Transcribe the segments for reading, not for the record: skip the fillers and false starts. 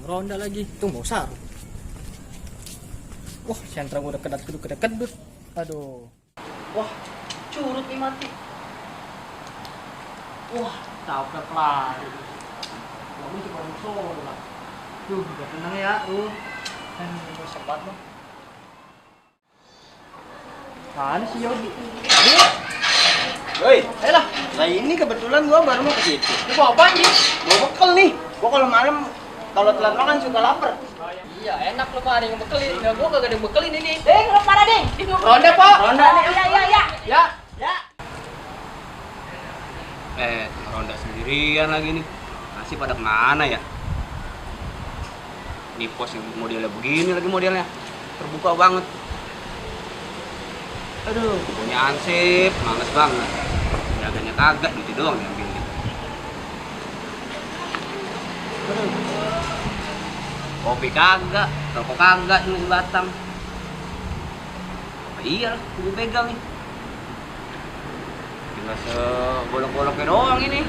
ronda lagi. Tuh mau sarung. Wah, sentra gua udah kedut. Aduh. Wah, curut nih mati. Wah, tabrak lagi. Kamu cuma musuh lah. Tuh, udah tenang ya, gue sempat loh. Mana sih Yogi? Woi, Ayolah. nah ini kebetulan gua baru mau ke situ. Lu bawa apaan nih? Gua bekal nih. Gua kalau malam kalau telat makan suka lapar. Iya, enak lu mah ada yang bekelin. Nah, gua kagak ada yang bekelin ini. Ding, lu mana Ding? Ronda, Pak. Ronda nih. Iya. Ya. Ya. Ronda sendirian lagi nih. Masih pada kemana ya? Ini pos yang modelnya begini lagi modelnya. Terbuka banget. Aduh, punya ansip, males banget. Jaganya kagak, gitu doang yang pilih. Aduh. Kopi kagak, rokok kagak ini di Batam. Iya lah, gue pegang nih. Tinggal sebolok-boloknya doang ini.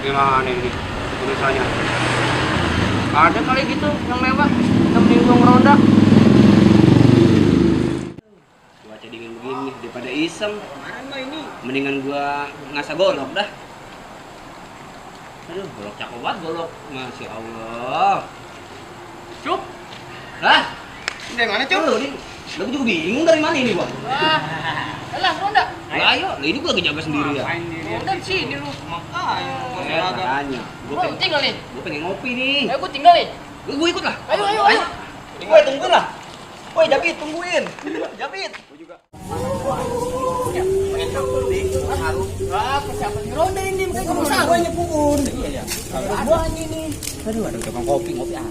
Gimana ini tulisannya? Ada kali gitu yang mewah, nemenin gua ngeronda. Cuaca dingin begini, daripada iseng. Mendingan gua ngasah golok dah. Aduh, golok cakep banget golok. Masya Allah. Cup. Lah, Ini dari mana, Cuk? Lu juga bingung dari mana ini, Bang? Wah. Alah, ronda. Lah ayo, lah ini gua lagi jaga sendiri ya. Ronda di sini lu. Makanya, Lu tinggal nih. gua pengen ngopi nih. Ayo gua tinggal nih. Gua ikut lah. Ayo. Woi, tungguin lah. Woi, Jabit, tungguin. Jabit. Gua juga. Pengen campur di sarung. Ah, persiapan ronda ini makanya gua mau sarung. Gua nyepun. Iya. Gua ini. Aduh, ada tukang kopi, ngopi ah.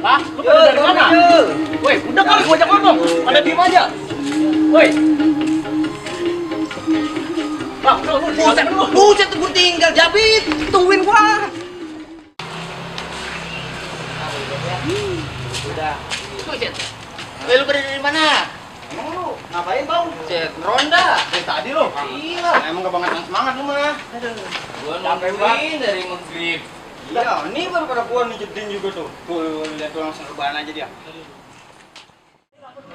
Lah, lu pada dari mana? Woi, udah kali gua ajak ngomong. Pada diem aja. Woi. Bang, lu Buset, gua tinggal Jabit. Tungguin gua. Udah. buset. Woi, lu pada dari mana? Emang lu ngapain, Bang? Cek ronda. Dari tadi lu. Iya. Emang kebangetan semangat lu mah. Gua Capek nungguin dari maghrib. Iya, ini baru pada gua nih jeding juga tuh. Tuh, lihat tuh langsung rebahan aja dia.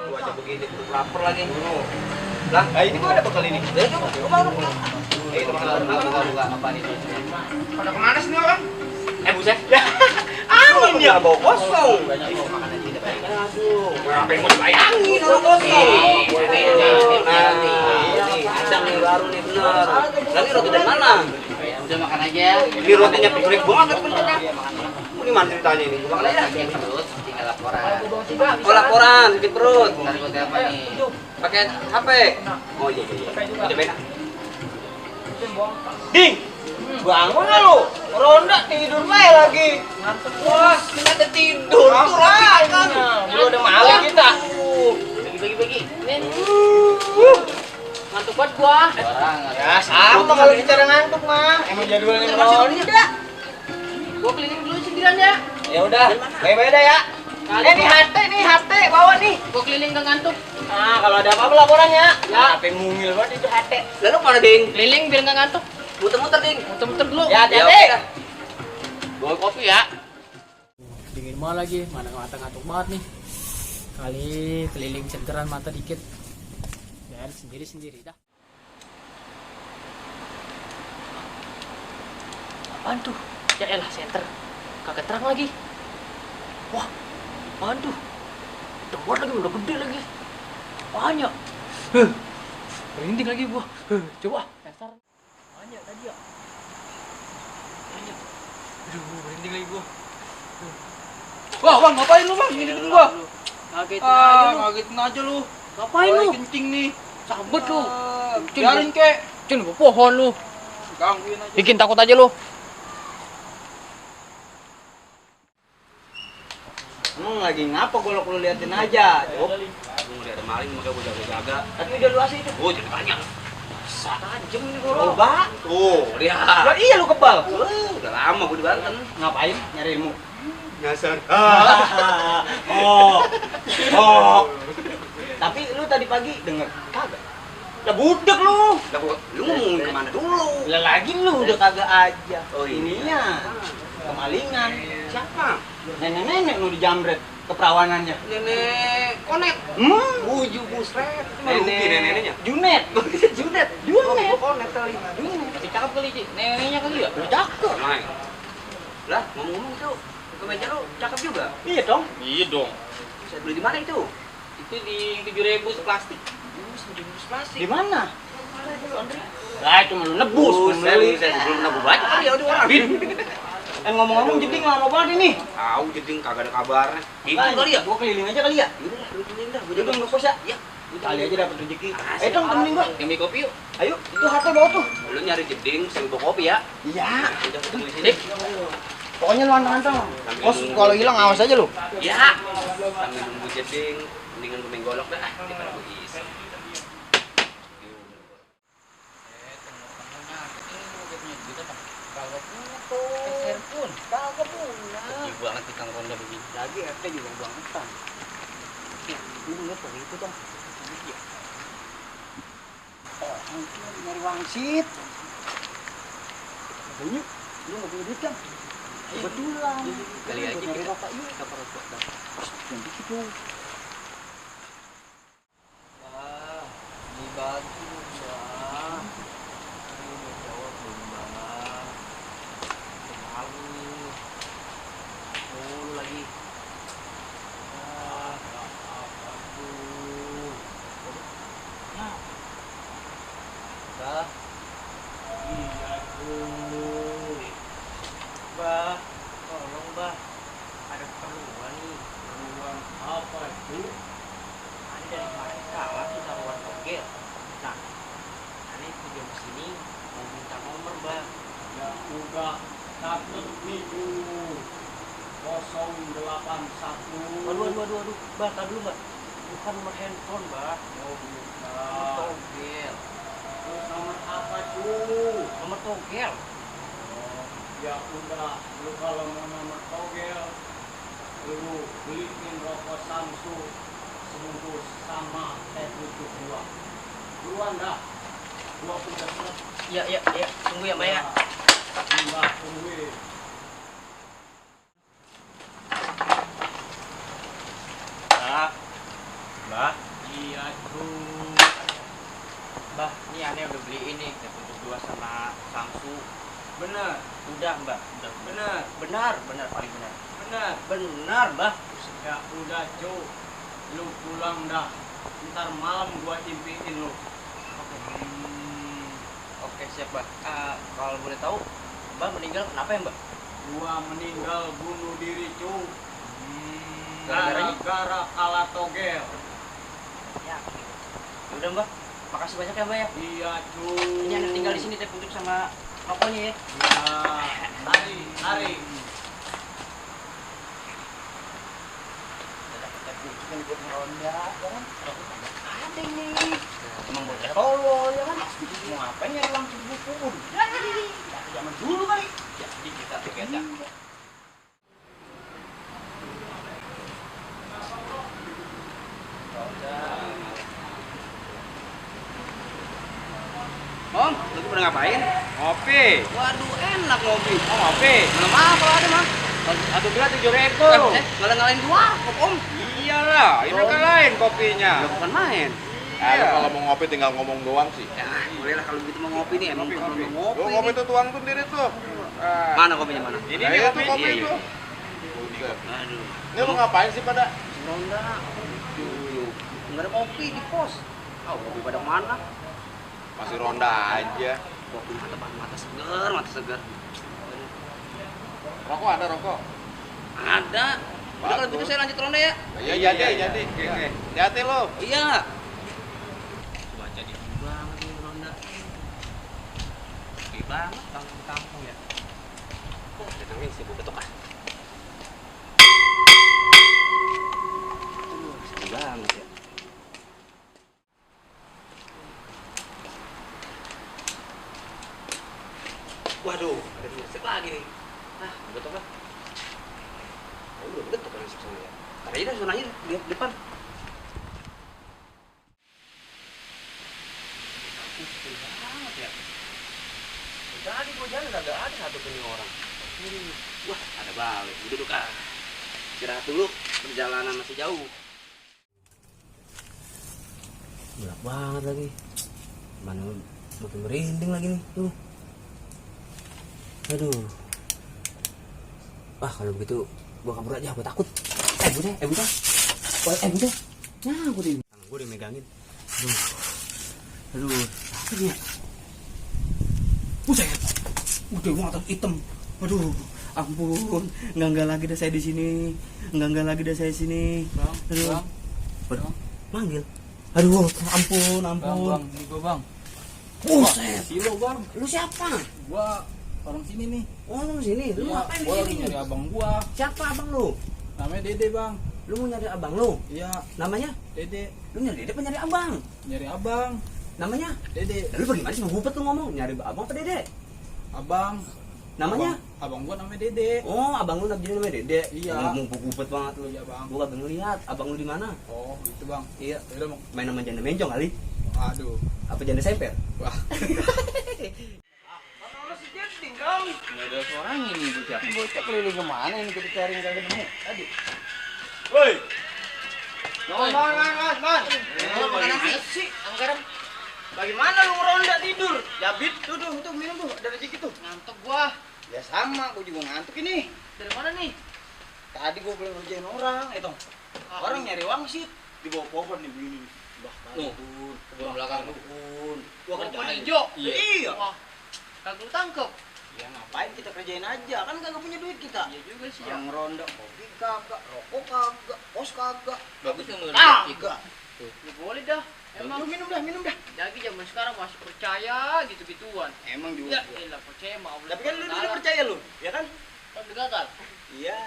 Gua aja begini, lapar lagi. Lah, ini gua ada bekal ini. Ayo coba, gua baru pulang. Itu buka apa nih? Pada kemana sih nih orang? Buset. Angin dia bawa kosong. Makan aja udah baik. Aduh, Apa yang mau dibayangin orang kosong? Ini ada nih baru nih bener. Lagi roti dari mana? Udah makan aja. Ini rotinya pikirin banget benernya. Ini mana ceritanya ini? Gua makan aja. Terus tinggal laporan. Oh laporan, di perut. Ntar gua apa nih? Pakai HP. Oh iya. Udah baik. Ding. Bangun lah lu. Ronda tidur wae lagi. Wah, kita ada tidur. Tuh lah kan. Lu udah malam kita. Bagi. Nih. Ngantuk banget gua. Ya, sama kalau bicara ngantuk mah. Emang jadwalnya Ronda. Gua keliling dulu sendirian ya. Ya udah, bye-bye dah ya. Nih HT bawa nih. Gua keliling gak ngantuk. Nah, kalau ada apa-apa laporannya. Ya. HP mungil banget itu HT. Lalu mana ding? Keliling biar gak ngantuk. Muter-muter ding. Muter-muter dulu. Ya, Ya, hati-hati. udah. Bawa kopi ya. Dingin banget lagi, mana mata ngantuk banget nih. Kali keliling centeran mata dikit. Dan sendiri-sendiri dah. Apaan tuh? Ya elah center. Kagak terang lagi. Wah, apaan tuh? Tempat lagi udah gede lagi. Banyak. Merinding lagi gua. Coba dasar. Banyak tadi ya. Banyak. Aduh, merinding lagi gua. Wah, Bang, ngapain lu, Bang? Ngintipin gua. Kagetin aja lu. Ngagetin aja lu. Ngapain lu? Kencing nih. Sambet lu. Biarin kek. Cun, gua pohon lu. Gangguin aja. Bikin takut aja lu. Emang lagi ngapa golok lu liatin aja? Cuk. Udah ada maling makanya gua jaga-jaga. Tapi udah lu asli itu. Oh, jadi banyak. Tajam nih golok. Coba. Tuh, lihat. Ya iya lu kebal. Udah lama gua di Banten. Ngapain? Nyari ilmu. Nyasar. Oh. Tapi lu tadi pagi denger kagak? Udah budek lu. Lu ngomong kemana dulu? Lah lagi lu udah kagak aja. Oh, iya. Ininya. kemalingan. Siapa? Nenek-nenek lu dijamret keperawanannya. Nenek konek. Buju busret. Neneknya. Junet. Junet. Junet. Konek kali. Junet. Masih cakep kali, Ci. Neneknya kali ya? Udah cakep. Main. Lah, ngomong-ngomong itu kemeja lu cakep juga. Iya dong. Iya dong. Saya beli di mana itu? Itu di 7.000 seplastik. Plastik. Di mana? Lah cuma lu nebus. Saya belum nabung banyak kali ya udah orang. Ngomong-ngomong jeding lama banget ini. Tahu jeding kagak ada kabarnya. Itu kali ya? Gua keliling aja kali ya. Udah, lu keliling dah. Udah dong kos ya. Iya. Kali aja dapat rezeki. Asik. Dong temenin gua. Yang beli kopi yuk. Ayo, itu hati bawa tuh. Lu nyari jeding, saya bawa kopi ya. Iya. Udah ketemu di sini. Pokoknya lu anteng-anteng. Kos kalau hilang awas aja lu. Ya. Sambil nunggu jeding, mendingan gue main golok dah daripada gue iseng. Kecil banget tukang ronda begini. Lagi RT juga buang hutan. Lu ngeliat tuh itu dong. Oh, nyari wangsit. Banyak. Lu nggak punya duit kan? Kebetulan. Kali aja nyari kita rokok yuk. dapat rokok dah. Jangan di situ. Bah, dibantu, Bah. Ini mau jawab belum, Bah? Malu. Mulu lagi. Aduh. Ya. Bah. Iya, tuh. Bah, tolong, Bah. Ada keperluan nih. Keperluan apa itu? Ada dari kemarin kalah tuh taruhan togel. Nah, aneh tujuan kesini mau minta nomor, Bah. Ya udah, catat nih dulu 081. Waduh. Bah, tar dulu, Bah. Bukan nomor handphone, Bah. Oh bukan. Togel. Terus nomor apa tuh? Nomor togel. Oh, ya udah, lu kalau mau nomor togel, lu beliin rokok Samsu sebungkus sama teh pucuk 2. Buruan dah, gua udah selesai. Iya. Tunggu ya, Mbak ya. Mbak tungguin. Mbak. Iya tuh. Mbak, ini aneh udah beli ini teh pucuk 2 sama Samsu. Bener, Udah, Mbak. Udah. bener, Paling benar. bener. Benar, Mbak. Ya udah cu, lu pulang dah. Ntar malam gua impiin lu. Oke, siap, Mbak. Kalau boleh tahu, Mbak meninggal kenapa ya, Mbak? Gua meninggal bunuh diri cu. Gara-garanya? Gara-gara kalah togel. Ya. Udah, Mbak. Makasih banyak ya, Mbak ya. Iya cu. Ini anak tinggal di sini teh pucuk sama rokoknya ya. Ya, lari. Teh pucuk yang buat ronda, ya kan? Ada ini. Emang bocah tolol, ya kan? Mau ngapain nyari wangsit bubur? Zaman dulu kali. Jadi kita tuh kita. Om, lu pada ngapain? Ngopi. Waduh, enak ngopi. Oh, ngopi. Belum apa kalau ada mah. Satu gelas 7.000. Malah ngalahin dua, Om. Iyalah, ini kan lain kopinya. Udah bukan main. Lu kalau mau ngopi tinggal ngomong doang sih. Ya, boleh lah kalau gitu mau ngopi nih, emang Ngopi, belum ngopi. mau ngopi. Lu ngopi tuh tuang tuh sendiri tuh. Mana kopinya mana? Ini Nah, nih itu kopi. kopi Iya, tuh. Aduh. Ini lu ngapain sih pada? Ronda. Enggak ada kopi di pos. Kopi pada mana? Masih ronda aja. Kopi mata segar. Rokok ada rokok. Ada. Udah kalau gitu saya lanjut ronda ya. Iya jadi. Oke. Hati-hati lu. Iya. Cuaca dingin banget nih ronda. Sepi banget kampung ya. Oh, datangnya sibuk betok ah. Sepi banget ya. Waduh, ada musik lagi nih. Ah, betok lah. Udah betok kan musik sana ya. Ntar aja dah, sana aja di depan. Sepi banget ya. Jadi gua jalan kagak ada satu pun orang. Wah, ada balik. Duduk ah. Istirahat dulu, perjalanan masih jauh. Gelap banget lagi. Mana makin merinding lagi nih. Tuh. Aduh. Wah, kalau begitu gua kabur aja, gua takut. Bocah. Bocah. Nah, gua dimegangin. Aduh, sakitnya. Buset. Udah mata hitam. Aduh, ampun. Enggak lagi dah saya di sini. Enggak lagi dah saya sini. Aduh. Bang. Manggil. Aduh, ampun. Bang, ini gua bang. Buset. Silo bang, Lu siapa? gua orang sini nih. Oh, lu sini. Lu Iya, ngapain di gua lagi sini? nyari abang gua. Siapa abang lu? Namanya Dede bang. Lu mau nyari abang lu? Iya, Namanya? Dede. Lu nyari Dede apa nyari abang? Nyari abang. Namanya? Dede. Lu bagaimana sih ngupet lu ngomong? Nyari abang apa Dede? Abang. Namanya? Abang gua namanya Dede. Oh, abang lu namanya Dede. Iya. Ngomong ngupet banget lu. Iya bang. Gua kagak ngeliat abang lu di mana. Oh gitu bang. Iya. Udah mau. Main sama janda mencong kali. Aduh. Apa janda semper? Wah. Nggak ada suaranya nih bocah. Bocah keliling kemana ini kita cari nggak ketemu. Tadi. Woi. Man. Makan nasi sih, anggaran. Bagaimana lu ngeronda tidur? Jabit tuh minum tuh. Ada rezeki tuh. Ngantuk gua. Ya sama, gua juga ngantuk ini. Dari mana nih? Tadi gua belum ngerjain orang, itu. Orang nyari wangsit di bawah pohon nih begini. Tuh, kebun belakang tuh. Gua Pohon kerjain. hijau. Iya. Wah, kagak lu tangkep. Ya ngapain kita kerjain aja, kan kagak punya duit kita. Iya juga sih ya. Yang ronda kopi kagak, rokok kagak, pos kagak. Bagus yang lu Kagak. Ya boleh dah. Emang Lu minum dah. lagi zaman sekarang masih percaya gitu-gituan. Emang Ya, juga. elah percaya sama Allah. Tapi kan lu udah percaya lu, ya kan? Kan udah gagal. Iya.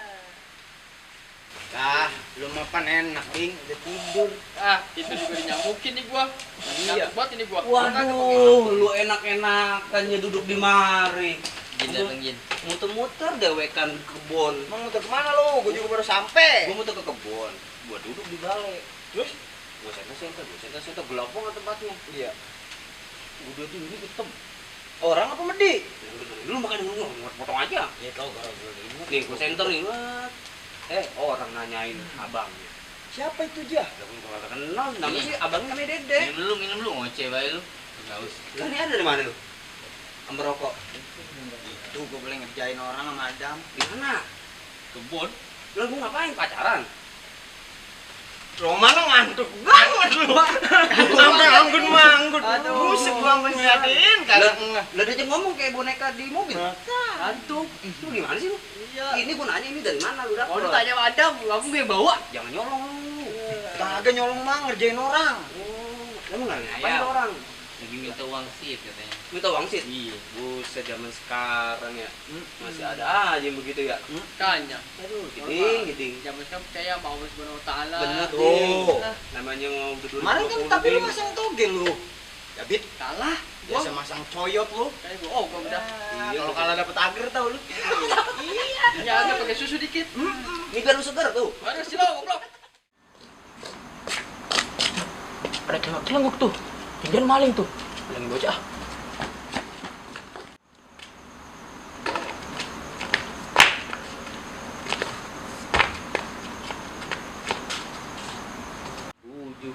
Nah, lu makan enak, Ing. Udah tidur. Ah, itu juga dinyamukin nih gua. Iya. Ngantuk banget ini gua. Waduh, lu enak-enakannya duduk di mari. Jin dateng Jin. Muter-muter dewekan kebun. Emang udah kemana lu? Gua juga baru sampai. Gua muter ke kebun. Gua duduk di balai. Terus? Gua senter gelap banget tempatnya. Iya. Udah tinggi hitam. Orang apa medi? Lu makan dulu, potong aja. Ya tau kalau gue Nih, gua senter nih. Orang nanyain abangnya. Siapa itu dia? Gua kagak kenal, namanya sih abangnya namanya Dede. Minum lu, ngoceh bae lu. Enggak usah. Lah ini ada di mana lu? Amber rokok. Itu gue boleh ngerjain orang sama Adam. Di mana? Kebun. Lu ngapain pacaran? Roman ngantuk banget lu. Sampai anggun-manggun. Buset gua sampai ngeliatin kagak ngeh. Lah dia ngomong kayak boneka di mobil. Ngantuk. Lu gimana sih lu? Iya. Ini gua nanya ini dari mana lu dapet? Oh, lu tanya sama Adam, kamu gue bawa. Jangan nyolong lu. Kagak nyolong mah ngerjain orang. Oh, emang nggak ngapain Iya. tuh orang? Lagi minta uang sih katanya. Minta uang sih? Iya. Buset zaman sekarang ya. Masih ada aja yang begitu ya. Tanya. Aduh, giding. Zaman sekarang percaya sama Allah Subhanahu wa taala. Bener Tuh. tuh. Namanya mau udah 2020. Kemarin kan tapi lu masang togel lu. Jabit. Kalah. Biasa masang coyot lu. Kayak gua, gua udah. Iya, kalau kalah dapet agar tau lu. Ya agak pakai susu dikit. Ini biar lu segar tuh. Ada silo, goblok. Ada celenguk tuh. Jangan maling tuh. Bilangin bocah.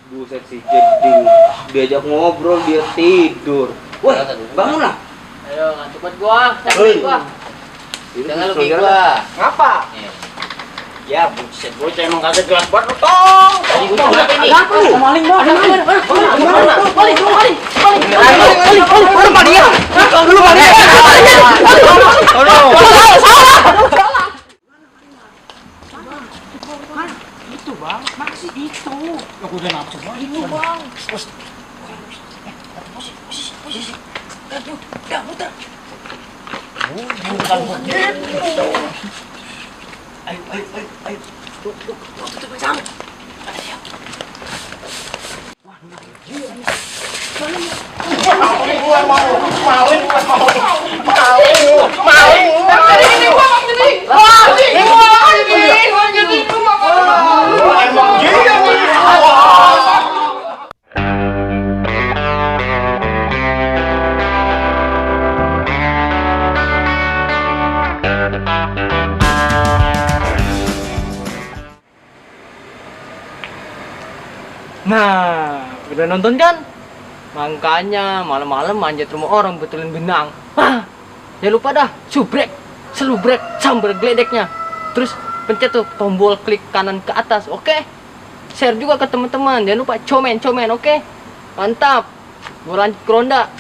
Buset si jeding. Diajak ngobrol dia tidur. Woi, bangun lah. Ayo, ngantuk banget gua. Capek gua. Jangan lu kayak gua. Ngapa? Iya. Ya buset bocah emang kagak jelas banget lu tong. Tadi gua kenapa ini? Ada apa lu? Maling gua. Itu bang, masih itu. Aku udah nafsu banget. Itu bang. Udah muter. Bukan begitu. Ayo. Tutup jam. Ada siap. Thank you. Nah, udah nonton kan? Makanya malam-malam manjat rumah orang betulin benang. Jangan lupa dah, subrek, selubrek, sambar geledeknya. Terus pencet tuh tombol klik kanan ke atas, oke? Share juga ke teman-teman. Jangan lupa komen, oke? Mantap. Gua lanjut ke ronda.